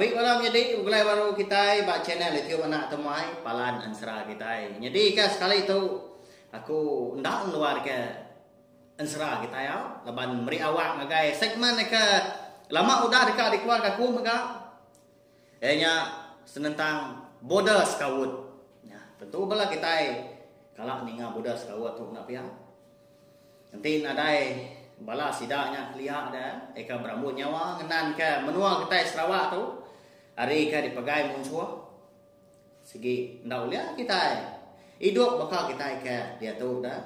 Tabi bala menyadi begulai baru kitai ba channel YouTube Anak Temuai Palan Ensera kitai. Nyadi ka sekali tu aku enda ngeluar ke ensera kitai au laban meri awak ngagai segmen ke lama udah deka dikeluar ke aku mega iya nya senentang border sekaut. Nya tentu bala kitai kala ninga border sekaut tu enda pia. Enti nadai bala sida nya kelia da eka berambun nyawa ngenanka menua kitai Sarawak tu ari ke dipegai munsuh sigi enda ulih kitai idup baka kitai ke diatu da.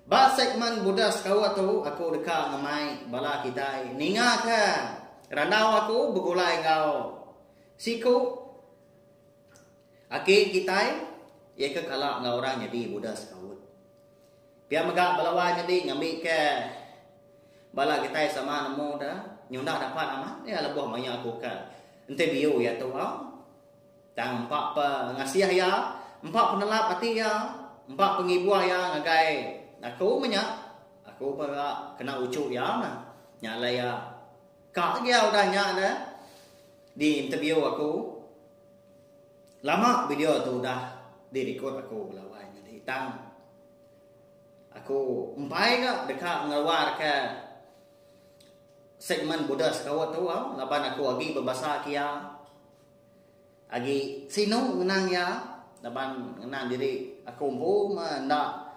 Ba segmen Buda Sekawa tu aku deka ngemai bala kitai ningaka randau aku begulai enggau siku aki kitai iya ke kala enggau orang nyadi Buda Sekaut. Pia mega bala wai nyadi ngambika bala kitai sama nemu da nyunda dapat amat iya lebuh maya aku ke interview iya tu au. Tang empa pengasih iya, empa penelap ati iya, empa pengibuh iya ngagai aku meh nya. Aku mega kena uchu iya meh. Nya alai iya ka agi iya udah nya ne di interview aku. Lama video tu udah dirikod aku bala wai nyadi tang aku empai ga deka ngeluarka segmen Buddha Sekaut tu au laban aku agi bebasa ke iya agi sinu ngenang iya laban ngenang diri aku empu meh enda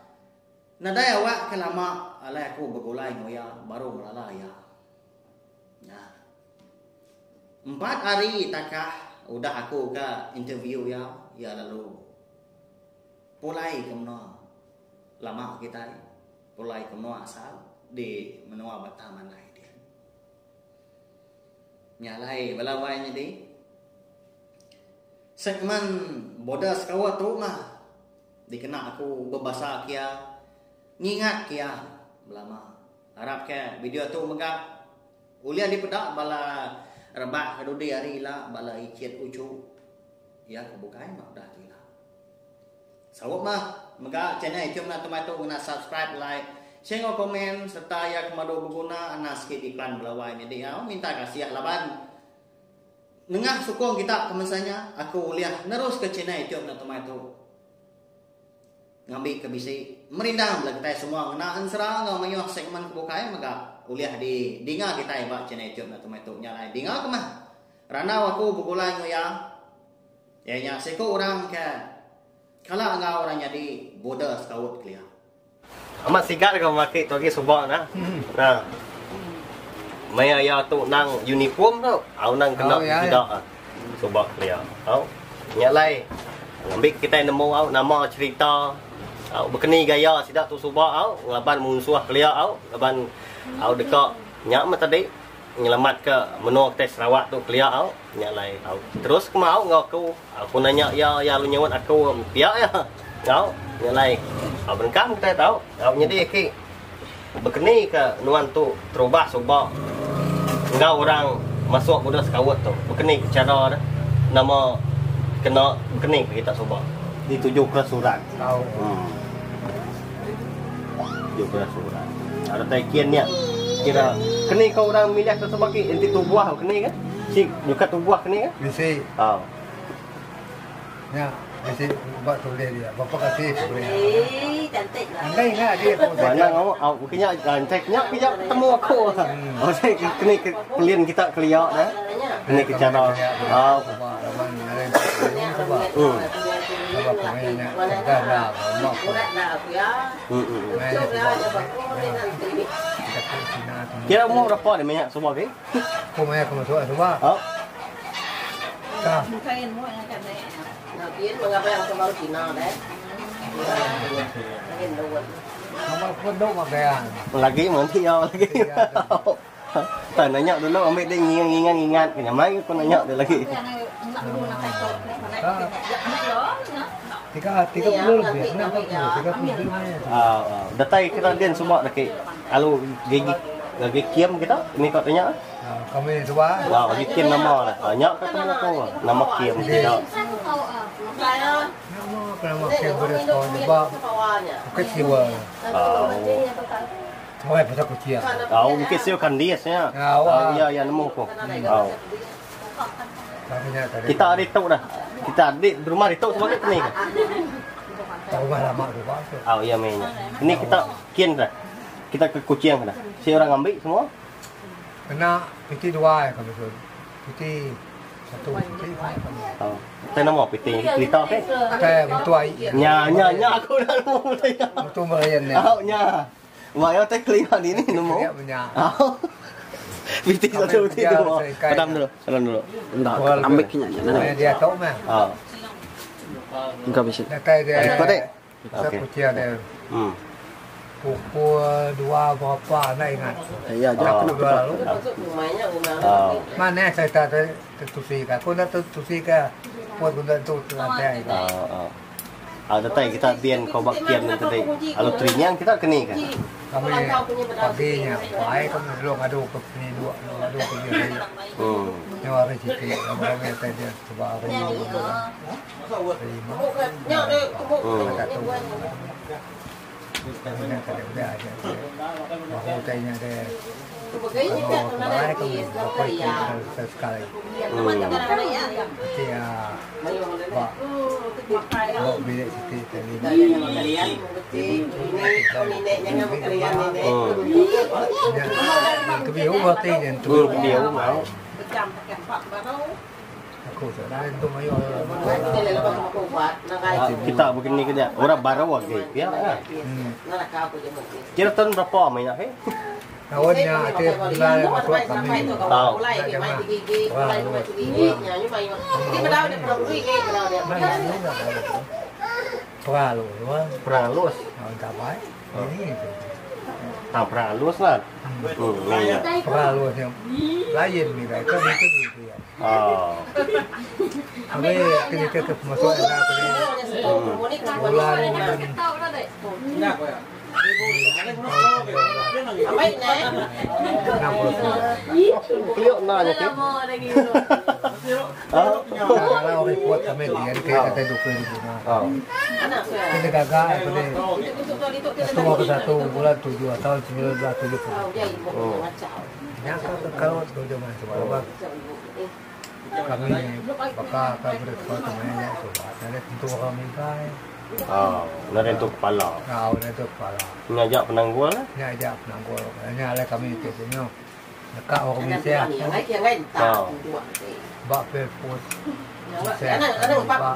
nadai awak ke lama alai aku begulai enggau iya baru ngelala iya. Nah. Empat hari takah udah aku ka interview iya, iya lalu pulai ke menua lama kitai, pulai ke menua asal di menua Batang Mandai din. Nya alai bala wai nyadi segmen border Sarawak tu mah dikena aku bebasa ke iya, ngingat ke iya belama. Arap ke video tu mega ulih dipeda bala rebak ke dudi hari ila bala ichit uchu iya ke bukai meh udah tu ila. Saup meh mega channel YouTube enda temai tu ngena subscribe, like, share enggau komen sereta iya ke madu beguna anang skip iklan bala wai nyadi au minta kasih laban nengah sukung kita ke masa nya aku ulih neruska channel YouTube enda temai tu. Ngambika bisi merindang bala kitai semua ngena ensera enggau mayuh segmen ke bukai mega ulih di dinga kitai ba channel YouTube enda temai tu nya alai dinga ke meh randau aku begulai enggau iya iya nya siku orang ke kala enggau orang nyadi border scout kelia. Amat sigat ga maki tu agi suba nah. Nah. Maya iya tu nang uniform tu, au nang kena sida. Suba kelia. Au. Nya alai ngambi kitai nemu au nama cherita au bekeni gaya sida tu suba au ngelaban munsuh kelia au laban au deka nya meh tadi nyelamatka menua kitai Sarawak tu kelia au. Nya alai au terus ke mau enggau aku. Aku nanya iya, iya lalu nyaut aku pia iya. Au nya alai au berengkah meh kitai tau. Au nyadi aki. Bekeni ke nuan tu terubah suba enggau orang masuk budak sekaut tu? Bekeni ke chara ne? Nama kena bekeni ke kita suba? Dituju ke surat. Tuju ke surat. Ada tai kin nya. Kira keni ke orang milih ke suba ki enti tubuh keni ke? Si nyukat tubuh keni ke? Bisi. Au. Nya bisi ba tulis dia. Bapa kasih ku beri. Andai ingat agi aku masa nya. Mana au au nya entai nya kejap ketemu aku. Oh saya kena ke pelin kita kelia dah. Kena ke cara. Au. Hmm. Kira umur berapa dia minyak suba ke? Ku maya aku masuk suba. Au. Lagi meh iya lagi. Tak nanya dulu ambil dia ngingat ngingat ke nyamai aku nanya dia lagi. Ah, datai kita din suba lagi. Alu gigi lagi kiam kita ni kau tanya. Kami suba. Wah, bagi kin nama dah. Ha, nya ka temu aku. Nama kin sida. Nama nama kin bersekolah ba Bukit Siwa. Oh. Sebagai pasal kucing. Oh, Bukit Siwa Kandis nya. Oh, ya ya nemu aku. Oh. Kita ari tu dah. Kita di rumah ditu sebagai kini ke? Rumah lama tu pak. Oh iya meh nya. Ini kita kin dah. Kita ke Kuching dah. Si orang ambil semua. Kena piti dua ya kami tu. Piti satu piti. Oh. Saya nama piti cerita ke? Saya betul ai. Nya nya nya aku dah nemu. Betul merian ni. Oh nya. Maya teh kelia dini nemu. Au. Biti satu biti dua. Padam dulu, padam dulu. Enda ambik nya nya neh. Dia tu meh. Ha. Engka bisi. Datai dia. Ikut dek. Okey. Kuching dia. Pukul dua berapa enda ingat. Ya ja aku nak tebak. Mana cerita tu tusi ka. Aku enda tusi ka. Pun aku enda tu lantai. Ha. Au datai kita din ko ba kem nya tadi. Alu trinyang kita ke ni ka? Kami pagi nya bai kami dulu ngadu ke peninduk ngadu ke diri. Nyau hari siti laban kami datai dia suba hari lima. Satu. Nya tadi udah aja. Bahu utai nya deh. Kalau kemari kami berapa iku sekali. Ati iya ba ba bilik siti tadi. Nya kebiu berarti nya Kebiu mau. Aku tu dah entu mayuh Kita begini ke dia. Orang baru agi pia lah. Kira tahun berapa main nak? Tahun nya ati bulan masuk kami. Tahu. Perang halus. Perang halus. Tak baik. Ini tu. Ah, perang halus lah. Perang halus yang lain ni kan. Kan itu tu. Oh. Kami kena ke masuk dah kena bulan Keliuk nanya ke? Kalau report kami dia kita kata dukung di guna. Kita gagal apa ni? Satu ke satu bulan tujuh atau sembilan belas tujuh puluh. Nya kalau tu dia masuk apa? Kami bakal kami bersekolah temannya coba. Jadi tentu kami kai. Oh, nak tentu kepala. Oh, nak tentu kepala. Ngajak penanggul lah. Ngajak penanggul. Nya lah kami itu punya. Dekat orang Malaysia. Oh. Bak pos. Nama tu bak.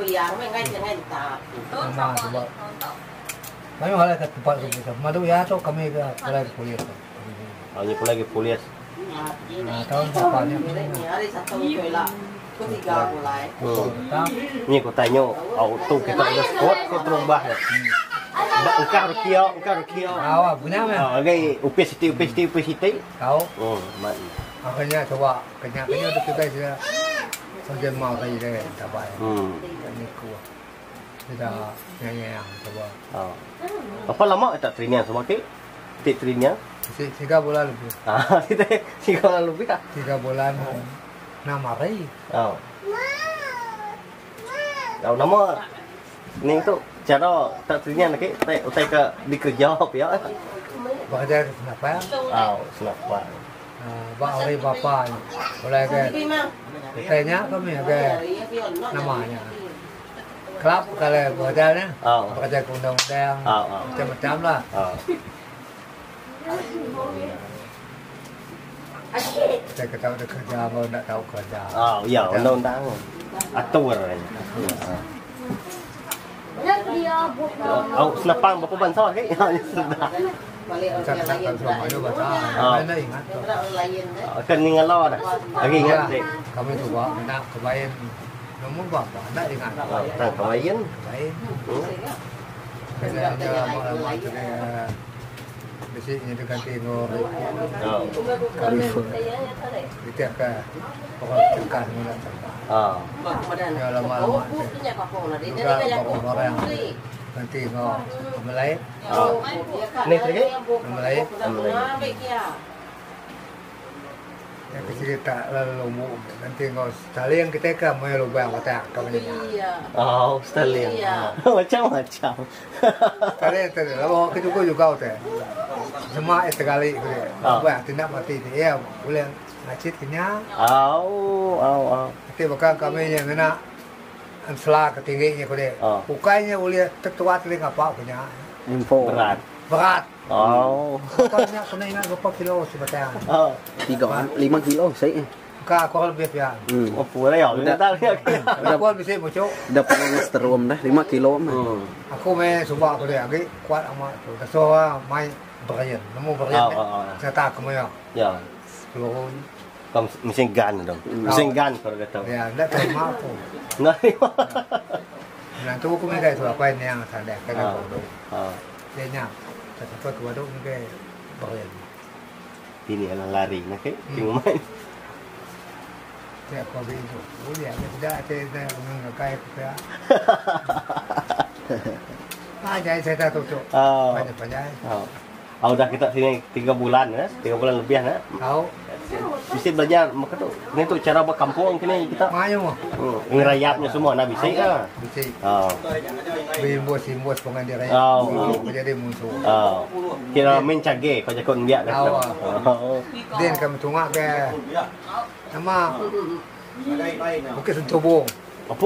Kami malah ke tempat tu kita. Madu ya tu kami ke pulai ke polis. Oh, ni pulai ke polis. Nah, tahun berapa ni? Ni aku tanya, auto kita ada spot ko terubah ya. Ba engkau rukia, engkau rukia. Tahu ah, punya meh. Ah, okay, upis siti, upis siti, upis siti. Tahu. Oh, mat. Akhirnya coba kenya kenya tu kita sudah sampai mau tadi deh, tak baik. Ni ku. Kita nyanyi yang coba. Oh. Apa lama tak training sama ke? Tik training? Tiga bulan lebih. Ah, tiga bulan lebih kah? Tiga bulan. Nama hari. Oh. Tahu nama ni tu cara tak training lagi, tak utai ke dikerja apa ya? Bekerja ke senapa? Oh, senapa. Bak hari bapa ni. Boleh ke? Tanya kami ke namanya. Kelab kalau bekerja ni, bekerja ke undang-undang, macam-macam lah. Saya kata ada kerja, baru nak tahu kerja. Oh, ya, undang-undang. Atur. Oh, senapang berapa bangsa ke? Sudah. Macam kena semua itu bahasa. Mana ingat tu? Kan ni ngalau dah. Lagi ingat dek. Kami tu buat nak kebayin. Nombor berapa? Nak ingat. Tak kebayin. Kebayin. Kena lama-lama tu dia. Besi ni dia ganti ngor. Kalifa. Itu ke orang tekan mula tempat. Ah. Ya lama-lama. Juga orang ganti ngor Malay. Ni lagi? Malay. Malay. Yang kecil tak lalu lumuk nanti ngor Stalin kita ke mai lubang otak kami ni. Oh, Stalin. Macam-macam. Stalin tu lama ke juga juga tu. Semua sekali boleh. Lubang tidak mati dia boleh. Ngachit ke nya. Au au au. Enti baka kami nya ngena ensela ke tinggi nya kudi. Ukai nya ulih tetuat ulih ngapa ke nya. Info. Berat. Berat. Au. Baka nya kena ingat berapa kilo sebatang. 3 5 kilo sik. Ka kurang lebih pia. Oh pulai au nya tak nya. Aku bisi muchuk. Dah pernah ngeseterum dah 5 kilo meh. Aku meh suba aku deh agi kuat amat tu. Dasuh mai berian. Nemu berian deh. Serta aku maya. Ya. Peluru. Kau mesin gun tu. Mesin gun kau kata. Ya, enda terima aku. Enda terima. Menantu aku meh suba apai niang sandeh kena aku tu. Dia nya tak sampai ke badu meh berian. Ini alah lari nah ke tengok main. Tiap ko bi tu. Boleh ada tidak ada ada kai ko pia. Ah jai saya tak tu. Banyak banyak. Oh. Oh, udah kita sini 3 bulan ya, 3 bulan lebih nah. Tahu. Bisa belajar maka tu. Ni tu cara berkampung kini kita. Mayu. Ngerayapnya semua nah bisa ya. Bisa. Oh. Bimbos-bimbos pengan dia. Oh. Jadi musuh. Oh. Kira main cage kau jakun biak dah. Oh. Din kami tungak ke. Nama Bukit Sentubung. Apa?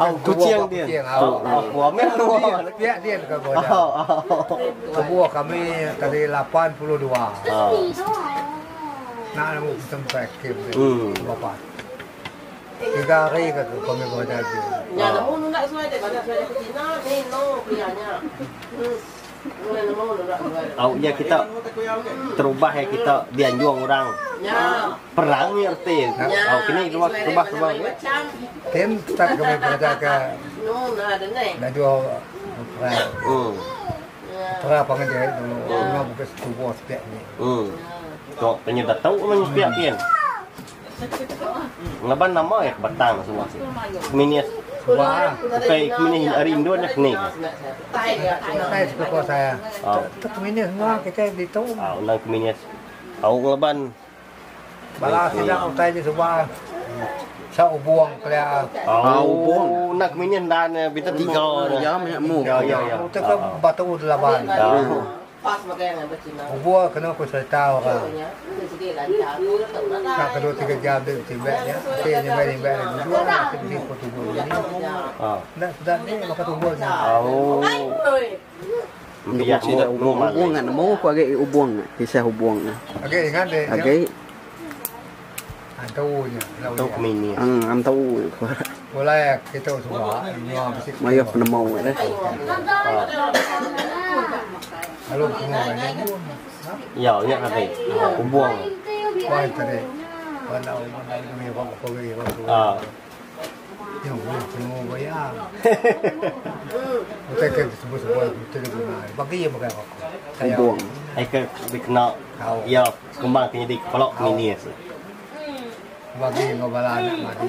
Oh, kucing dia. Oh, aku ambil Biak dia ke boja. Tubuh kami tadi 82. Oh. Nak nemu sampai ke bapak. 3 hari ke kami boja dia. Ya, nemu nak suai dia banyak suai ke Cina ni no prianya. Au ya kita terubah ya kita dianjuang orang. Perang ni erti. Au kini rumah rumah rumah. Tem tak kami berada ke. Dah dua perang. Perang panggil dia dulu. Rumah bukan tubuh sepiak ni. Kok tanya dah tahu mana sepiak kian. Ngaban nama ya batang semua sih. Minias. Wah, Bukan kemini hari Indo nya kini. Saya suka kau saya. Tu kemini semua kita di tu. Ah, undang kemini. Au ngelaban. Bala sedang utai di sebuah. Sa ubuang kelia. Oh, ubuang. Nak kemini dan bintang 3. Ya, banyak mu. Ya, ya, ya. Itu ke batu laban. Ubuang kena aku cerita orang. Tak kedua 3 jam dia timbak dia. Okey, nyampe timbak dia. Dua nanti beli kau tunggu ni. Nak sudah ni maka tunggu ni. Oh. Biar mu ubuang kan nemu aku agak ubuang kisah ubuang. Agak ingat deh. Agak. Antu nya. Antu kemini. Antu. Boleh kita semua. Maya penemu eh. Lalu semua banyak. Ya, ingat lagi. Ubuang. Wah, tadi. Mana mana ni kau kau ni kau. Ah. Yang boleh semua bayar. Kita ke sebut-sebut kita guna. Bagi yang bukan aku. Ubuang. Ai ke dikena. Ya, kembang kena di kepala mini. Bagi yang bala anak mati.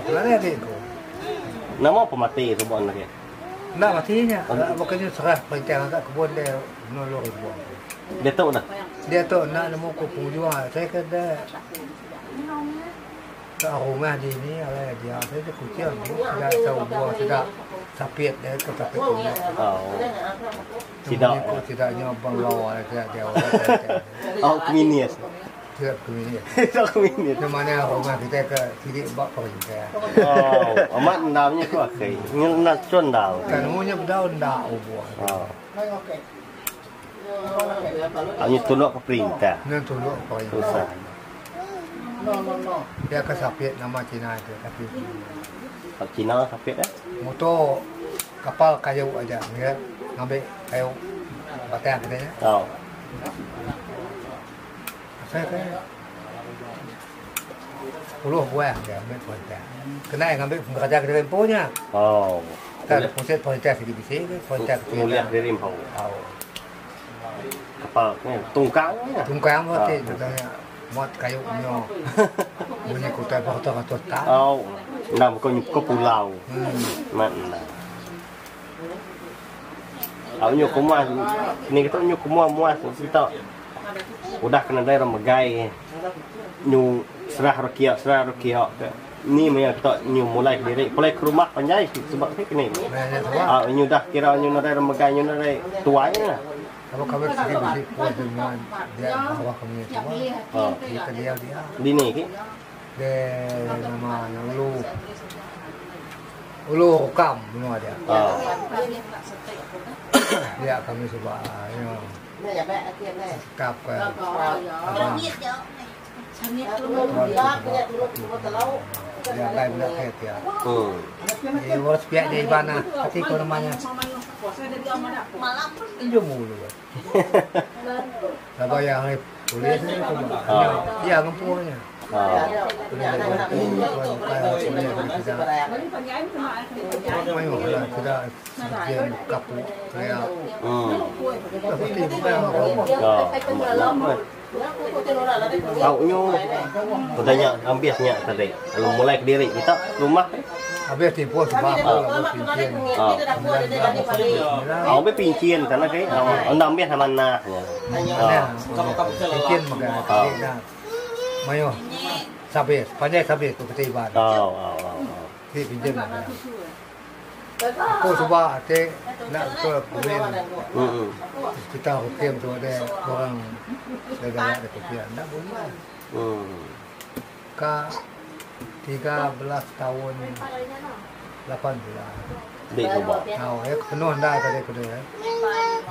Bala dia tu. Nama apa mati sebab lagi? Nak matinya. Bukannya serah perintah kat kebun dia nolong buang. Dia tahu dah. Dia tahu nak nemu ku penjual. Saya kata kat rumah di ni ada dia saya tu kucing sudah tahu buang sudah sapit dia ke sapit tu. Oh. Tidak tidaknya bang lawa tidak dia. Oh, keminias. Tidak keminias. Tidak keminias. Di mana rumah kita ke sini bak perintah. Oh, amat ndamnya ku akai. Ngel nak cuan dau. Kan munya bedau ndak buang. Oh. Hanya tolak ke perintah. Nak tolak ke perintah. Susah. Dia ke sapit nama Cina itu tapi. Kap Cina sapit eh? Motor kapal kayu aja, ya. Ngambil kayu batang katanya. Oh. Saya ke 10 buah dia ambil perintah. Kena yang ambil pengerja ke rimpunya. Oh. Tak ada proses perintah CDBC ke perintah ke Mulia dari rimpu. Oh. Kapal ni tungkang ni. Tungkang berarti contohnya muat kayu nyo. Bunyi kota beratus-ratus tahun. Oh. Nah, bukan ke pulau. Mana? Aku nyo kumah ni kita nyo kumah muas kita. Udah kena daerah megai. Nyu serah rukiah serah rukiah. Ni maya kita nyu mulai diri mulai ke rumah panjai sebab ni kini. Ah nyu dah kira nyu nadai megai nyu nadai tuai lah. Kalau kami sigi bisi pun dengan dia bawah kami tu. Kita dia dia. Dini ki? De nama nya ulu ulu rukam menua dia. Dia kami suba nya sikap ke abang. Dia agai meda ke pia. Dia urus pia dia iban ah. Kati ko nama nya. Injum ulu. Laban iya ari polis ni suba. Iya ngempu nya. Mayuh lah sida sejen kapu kelia. Pasti bukai Tau nyu udah nya ambis nya tadi lalu mulai kediri kita rumah. Habis timpuh sebab lalu pincin. Au be pincin kana ke enda ambis sama nah nya. Pincin mega tadi dah mayuh sabis panjai sabis ku keti iban. Au au au. Ti pincin mega. Aku suba ti enda betul kumin hospital Kuching tu deh orang da gawa da Kuching enda bulih. Ka 13 taun 8 bulan. Di suba. Au ya penuh enda tadi ku deh.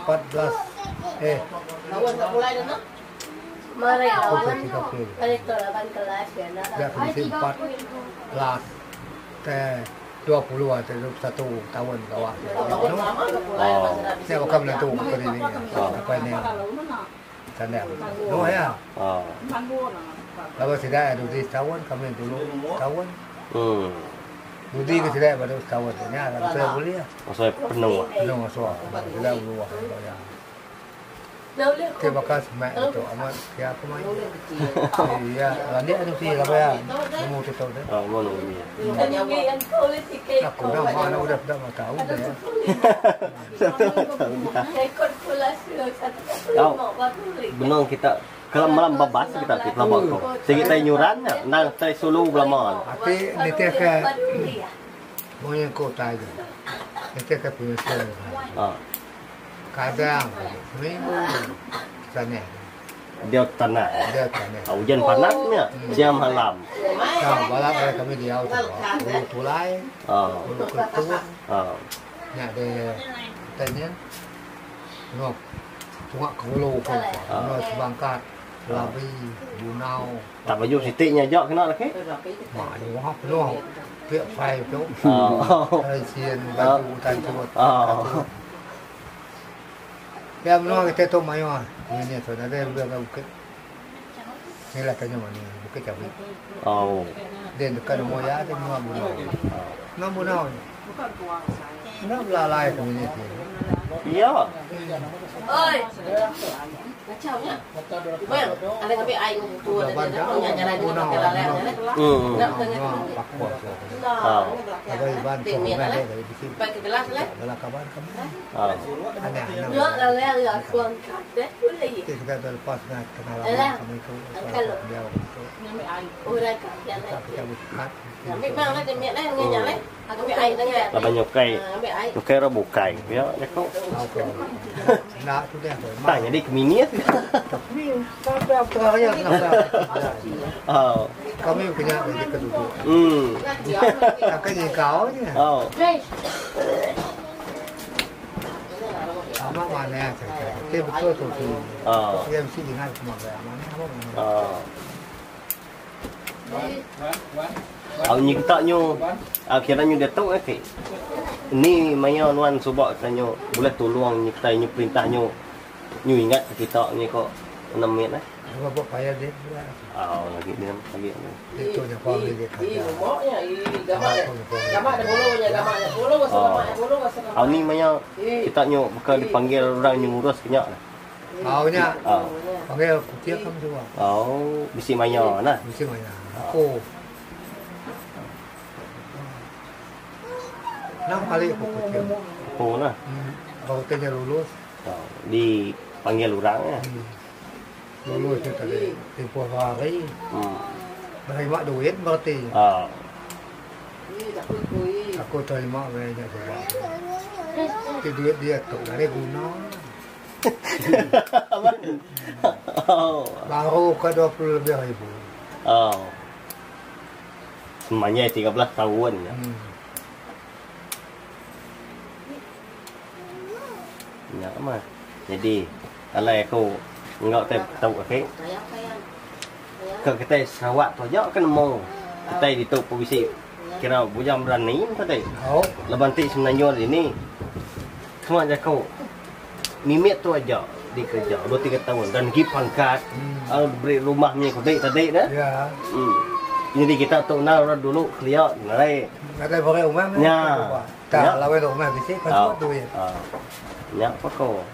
14 eh aku ke 30. Dia ke bisi 14 te 20 atau 21 taun gawa tu. Nya bukan menentu ke diri apa ini. Tanda betul. No ya. Lalu sida dudi setahun kami dulu setahun. Dudi ke sida baru setahun. Nya lah saya boleh. Maksudnya penuh. Penuh masuk. Sida dulu ya. Ti baka semak tu amat pia aku mai. Iya, landik anu ti laba ya. Nemu tu tau deh. Oh, mau nemu dia. Aku dah mana udah dah mau tahu deh. Tau. Benong kita kalau malam babas kita ti pelaba ko. Sigi tai nyuran nya, nang tai sulu belama. Ati nitih ke munyi ko tai tu. Nitih ke penyusun. Ha. Kadang seminggu tanah. Dia tanah. Dia tanah. Ah, hujan panas nya, siang malam. Tang balak ai kami diau tu. Ulu tulai. Ah. Ulu ketut. Ah. Nya de tanya. No. Tunga ke ulu pun. No sebangkat. Labi, Bunau. Tak baju siti nya aja kena lagi. Mak ni wah penuh. Piak fai tu. Oh. Sien baju utai tu. Oh. Ya menua kita tu mayuh. Ini tu ada yang bilang bukit. Ni lah tanya mana bukit Cabi. Oh. Dia dekat rumah ya dia menua bunau. Menua bunau. Menua belalai community. Ya. Oi. Kacau nya. Bang, ada ngambil air tu ada ada jalan Bunau. Hmm. Pakua. Oh. Apa iban tu mana dari bisi. Baik ke gelas lah. Dalam kabar kami. Oh. Aneh aneh. Kita terlepas dengan kenalan kami tu. Dia tu. Kita buka. Ambil bang lah, dia lah, ngenyak lah. Ambil air dengan. Laban nyukai. Ambil air. Nyukai ra bukai. Ya, jaku. Nak tu dia. Tak jadi keminis. Sampai apa raya kenapa? Oh. Kami punya jadi keduduk. Takkan ni kau je. Oh. Sama mana cerita. Dia betul tu tu. Oh. Dia mesti ingat semua mana apa mana. Oh. Au nyi kita nyu. Au kira nyu dia tu eh. Ni maya nuan subak tanya boleh tolong nyi kita nyu perintah nyu. Nyu ingat kita ni kok 6 minit eh. Apa buat payah dia. Oh, lagi dia lagi. Itu dia kau dia kerja. Ih, gamak. Gamak ada bolonya, gamak ada bolo, gamak ada bolo, gamak. Au ni maya kita nyu bukan dipanggil orang nyu ngurus kenyak lah. Au nya. Panggil kutia kamu juga. Oh, bisi maya nah. Bisi maya. Aku enam kali aku kutia. Oh nah. Baru tanya lulus. Dipanggil orang ya. Lulus tu tadi tempoh hari. Terima duit berarti. Aku terima banyak sebab. Duit dia tu dari guna. Baru ke 20 lebih ribu. Oh. Semanjai 13 tahun ya. Nya mah. Jadi alai aku enggau tai tau ake. Ke kitai Sarawak tu aja ke nemu. Kitai ditu pun bisi kira bujang berani meh tadi. Laban ti Semenanjung dini semua jaku mimit tu aja dikereja dua tiga taun dan agi pangkat lalu diberi rumah mih kudi tadi ne. Em nyadi kita tu endang orang dulu kelia nadai. Nadai beri rumah meh. Nya. Tak lawan rumah bisi patut duit. Nya peko.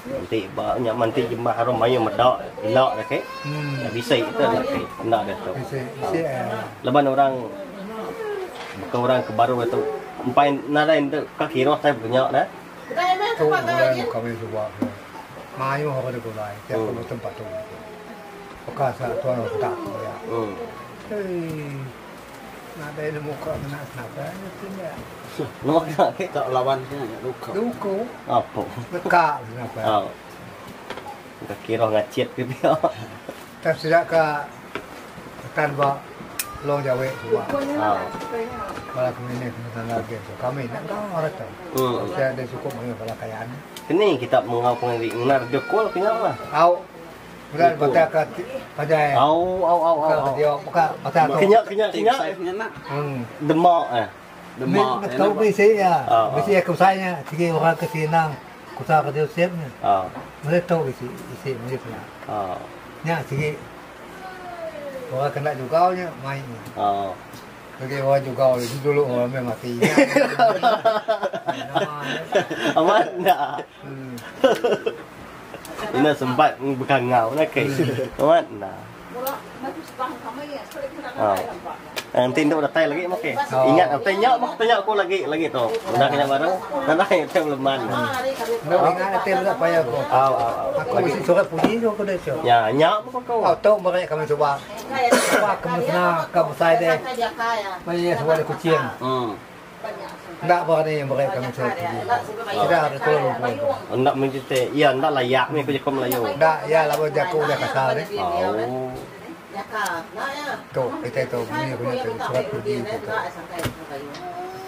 Enti ba nya meh enti jemah aru mayuh meda ila dah ke. Bisi te ila ke enda diatu. Laban orang baka orang ke baru diatu empai nadai enda ka kiruh tai baka nya dah. Tu gulai muka meh suba ke. Mayuh orang digulai tiap ke tempat tu. Baka sa tuan orang tak ya. Hei. Nadai nemu ka ngena senapang nya ti nya. Nama kena ke? Tak lawan kena nya duku. Duku. Apo. Leka senapang. Au. Engka kiroh ngachit ke pia. Tang sida ka tan ba Long Jawe suba. Au. Bala kemini kena tanda agi tu. Kami enda enggau orang tu. Pasal deh cukup mayuh bala kayan. Keni kita mengau pengari ngena radio call ke nya lah. Au. Bukan batak ka panjai. Au au au au. Dia buka batak tu. Kenya kenya kenya. Demak eh. Demak. Tahu bisi ya. Bisi ya kusai nya sigi orang ke Sinang kusa ke Joseph nya. Mesti tahu bisi isi mesti nya. Nya sigi orang kena jugau nya mai nya. Bagi orang jugau dulu orang memang mati nya. Amat enda. Enda sempat bekangau nah ke. Amat enda. Ha. Nanti enda datai lagi mah ke. Ingat datai nya mah tanya aku lagi lagi tu. Udah kena baru. Nadai utai beleman. Enda ingat datai meda paya aku. Au au au. Aku bisi surat puji tu aku deh. Ya, nya mah aku. Au tu meri kami suba. Suba ke mesna ke besai deh. Maya suba di Kuching. Hmm. Enda berani meri kami surat puji. Sida ari Kuala Lumpur tu. Enda mesti iya enda layak meh ku jaku Melayu. Enda iya laban jaku udah kasar deh. Oh. Tu kitai tu munyi ku nya tu surat puji ku tu.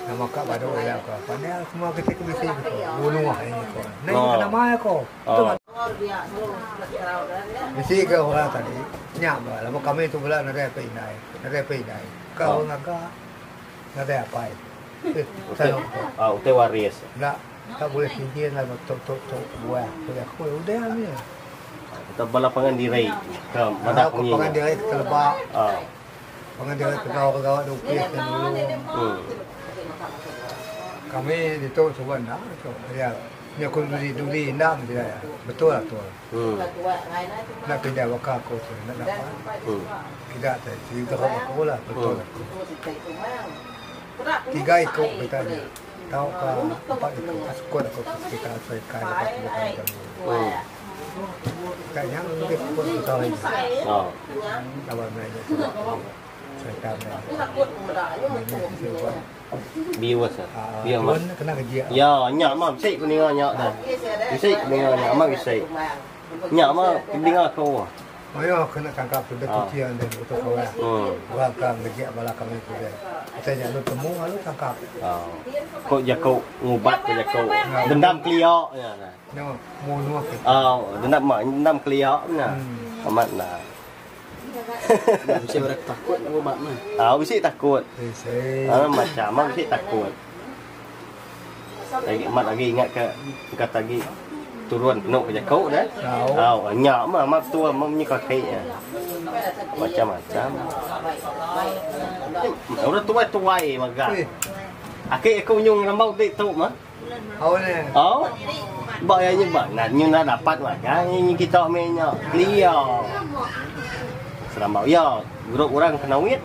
Nama ka badu iya ko. Pandai semua kitai ke bisi ku tu. Bunuh ini ko. Nai ke nama iya ko. Oh. Bisi ke orang tadi nya ba laban kami tu bela nadai apai indai. Nadai apai indai. Ka orang ngaga. Nadai apai. Eh, Utai, ah, utai waris. Enda, tak boleh pinjin lah tok tok tok buah. Ku aku udah ni. Kita bala pangan diri ke madah pengi. Pangan diri ke telebak. Ah. Pangan diri ke gawa-gawa di upis dan dulu. Kami ditu suba enda tu. Ya. Nya ku duli-duli enda mesti ya. Betul lah tu. Enda pindah baka aku tu enda dapat. Kita tu cerita aku lah betul aku. Tiga iku kita nya tau ka empat iku sekut aku kita serikai lepas tu bukan jamu. Kita nya mungkin sekut kita lagi. Lawan mereka sebab cerita mereka. Viewers ah. Biar mat. Kena kerja. Ya, nya mah bisi ku ninga nya dah. Bisi ku ninga nya mah bisi. Nya mah dinga aku. Mayuh kena tangkap sudah cuci yang dia betul kawan. Orang kan kerja bala kami tu dia. Kita nya lu temu lalu tangkap. Kok jaku ngubat ko jaku. Dendam kelia nya nah. No, munuh ke. Oh, dendam mak dendam kelia nya. Amat nah. Bisi orang takut nak ubat mah. Ah, bisi takut. Bisi. Ah, macam mah bisi takut. Lagi amat lagi ingat ke kata lagi turun penuh ke jaku dah. Au. Au, nya mah amat tua mah munyi kaki nya. Macam-macam. Orang tuai-tuai mega. Aki aku nyung rambau dik tu mah. Au ne. Au. Ba iya nya ba nah nyu enda dapat magang nyi kita meh nya. Clear. Serambau iya grup orang Kenawit.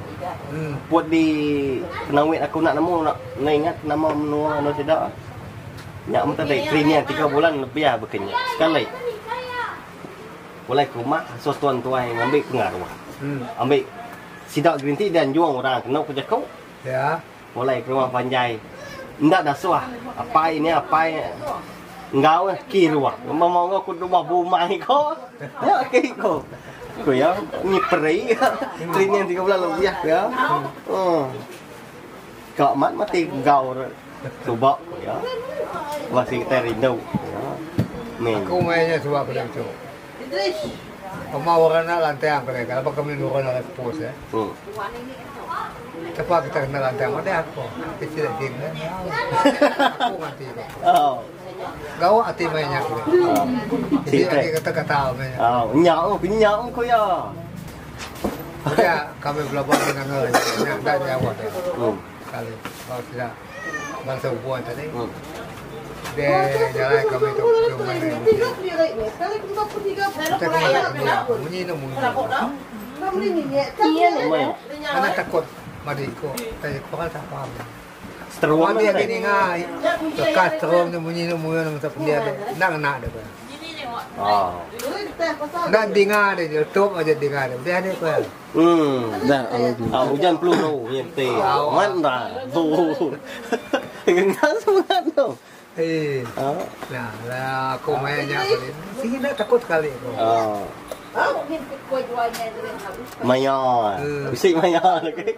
Put di Kenawit aku nak nemu nak enda ingat nama menua anu sida. Nya meh tadi training tiga bulan lebih ah baka nya. Sekali pulai ke rumah asuh tuan tuai ngambi pengaruh. Ambi sida gerinti dianjung orang kenu ku jaku. Ya. Pulai ke rumah panjai enda dasuh apai nya apai. Enggau kiruh. Mama enggau aku rumah bumai ko. Ya ke ko. Ku iya nyiperi training 3 bulan lebih ku iya. Oh. Ka mat mati enggau suba ku iya. Masih kitai rindu. Min. Aku maya nya suba ku tu. Pema orang enda lantang ku deh laban kami nurun ari pos eh. Tepa kita kena lantang madah aku. Kecil agi ne. Aku nganti ko. Gawa ati maya nya ku deh. Jadi agi kata kata maya nya. Oh, nya ku nya ku ya. Udah kami belaban dengan nya enda jauh deh. Kali kalau tidak Bangsa Ubon tadi. Dia jalai kami tu ke mana ni. Kita kena bunyi, bunyi tu bunyi. Anak takut madi ko, tanya ko tak faham. Seterum dia lagi ninga lekas seterum ni bunyi tu bunyi tu masa pendia tu. Nak kena dia ko. Oh. Nak dengar dia, letup aja dengar dia. Dia ada ko. Hmm. Dah ah, ujan peluru nya ti. Man dah. Bu. Gengar semangat tu. Eh. Ah. Nah, lah aku main nya aku ni. Sigi dah takut sekali aku. Ah. Maya. Bisi maya lagi.